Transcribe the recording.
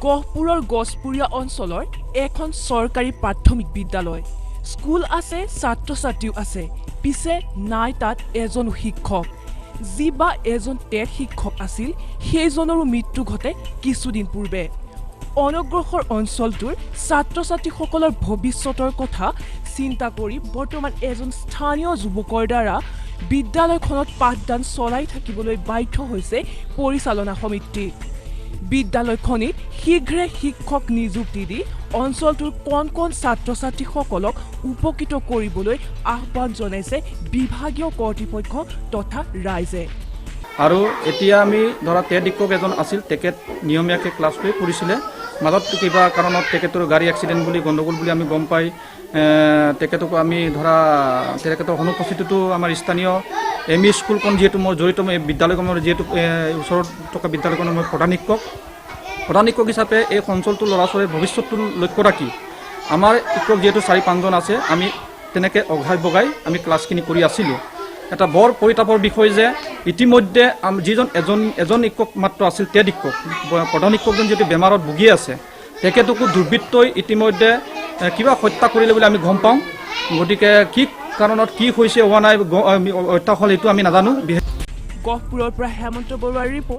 গহপুৰৰ গছপুৰীয়া অঞ্চলৰ এখন চৰকাৰী প্ৰাথমিক বিদ্যালয়। স্কুল আছে, ছাত্ৰ ছাত্ৰীও আছে, পিছে নাই তাত এজনো শিক্ষক। যি বা এজন টেট শিক্ষক আছিল, সেইজনৰো মৃত্যু ঘটে কিছুদিন পূৰ্বে। অনগ্ৰসৰ অঞ্চলটোৰ ছাত্ৰ ছাত্ৰীসকলৰ ভৱিষ্যতৰ কথা চিন্তা কৰি বৰ্তমান এজন স্থানীয় যুৱকৰ দ্বাৰা বিদ্যালয়খনত পাঠদান চলাই থাকিবলৈ বাধ্য হৈছে পৰিচালনা সমিতি। বিদ্যালয়খনিত শীঘ্ৰে শিক্ষক নিযুক্তি দি অঞ্চলটোৰ কণ কণ ছাত্ৰ ছাত্ৰীসকলক উপকৃত কৰিবলৈ আহ্বান জনাইছে বিভাগীয় কৰ্তৃপক্ষ তথা ৰাইজে। আৰু এতিয়া আমি ধৰা টেট শিক্ষক এজন আছিল, তেখেত নিয়মীয়াকৈ ক্লাছটোৱে কৰিছিলে। মাজত কিবা কাৰণত তেখেতৰ গাড়ী এক্সিডেণ্ট বুলি গণ্ডগোল বুলি আমি গম পাই তেখেতক আমি ধৰা তেখেতৰ অনুপস্থিতিটো আমাৰ স্থানীয় এম ই স্কুলখন, যিহেতু মই জড়িত, মই এই বিদ্যালয়খনৰ যিহেতু ওচৰত থকা বিদ্যালয়খনৰ মই প্ৰধান শিক্ষক। প্ৰধান শিক্ষক হিচাপে এই অঞ্চলটোৰ ল'ৰা ছোৱালীৰ ভৱিষ্যতটো লক্ষ্য ৰাখি আমাৰ শিক্ষক যিহেতু চাৰি পাঁচজন আছে, আমি তেনেকৈ অঘাই বগাই আমি ক্লাছখিনি কৰি আছিলোঁ। এটা বৰ পৰিতাপৰ বিষয় যে ইতিমধ্যে যিজন এজন এজন শিক্ষক মাত্ৰ আছিল, টেট শিক্ষক, প্ৰধান শিক্ষকজন যিহেতু বেমাৰত ভুগি আছে, তেখেতকো দুৰ্বৃত্তই ইতিমধ্যে কিবা হত্যা কৰিলে বুলি আমি গম পাওঁ। গতিকে কি কাৰণত কি হৈছে, হোৱা নাই, হত্যা হ'ল, সেইটো আমি নাজানো। গহপুৰৰ পৰা হেমন্ত বৰুৱাৰ ৰিপৰ্ট।